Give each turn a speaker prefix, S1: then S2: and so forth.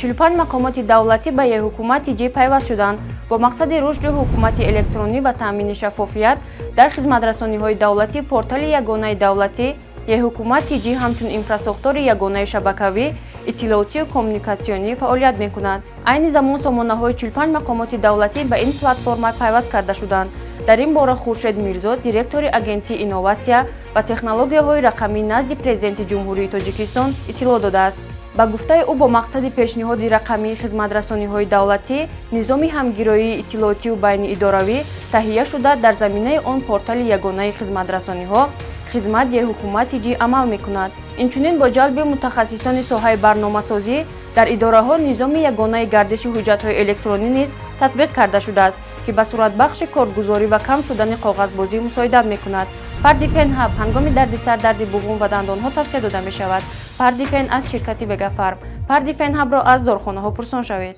S1: 45 мақомоти давлатӣ ба Е-ҳукумат ТҶ пайваст шуданд. Бо мақсади рушди ҳукумати электронӣ ва таъмини шаффофият дар хизматрасониҳои давлатӣ, портали ягонаи давлатӣ Е-ҳукумат ТҶ ҳамчун инфрасохтори ягонаи шабакавӣ, иттилоотию коммуникатсионӣ фаъолият мекунад. Айни замон сомонаҳои 45 мақомоти давлатӣ ба ин платформа пайваст карда шуданд. Дар ин бора Хуршед Мирзо, директори Агентии инноватсия ва технологияҳои рақамӣ назди Президенти Ҷумҳурии Тоҷикистон, иттилоъ додааст. Ба гуфтаи ӯ, бо мақсади пешниҳоди рақамии хизматрасониҳои давлатӣ низоми ҳамгироии иттилоотию байниидоравӣ таҳия шуда, дар заминаи он портали ягонаи хизматрасониҳо «Хизмат Е-ҳукумат ТҶ» амал мекунад. Инчунин, бо ҷалби мутахассисони соҳаи барномасозӣ дар идораҳо низоми ягонаи гардиши ҳуҷҷатҳои электронӣ низ татбиқ карда шудааст, ки ба суръатбахши коргузорӣ ва кам шудани коғазбозӣ мусоидат мекунад. Пардифен Ҳаб ҳангоми дарди сар, дарди буғум ва дандонҳо тавсия дода мешавад. Пардифен аз ширкати Вегафарм. Пардифен Ҳабро аз дорухонаҳо пурсон шавед.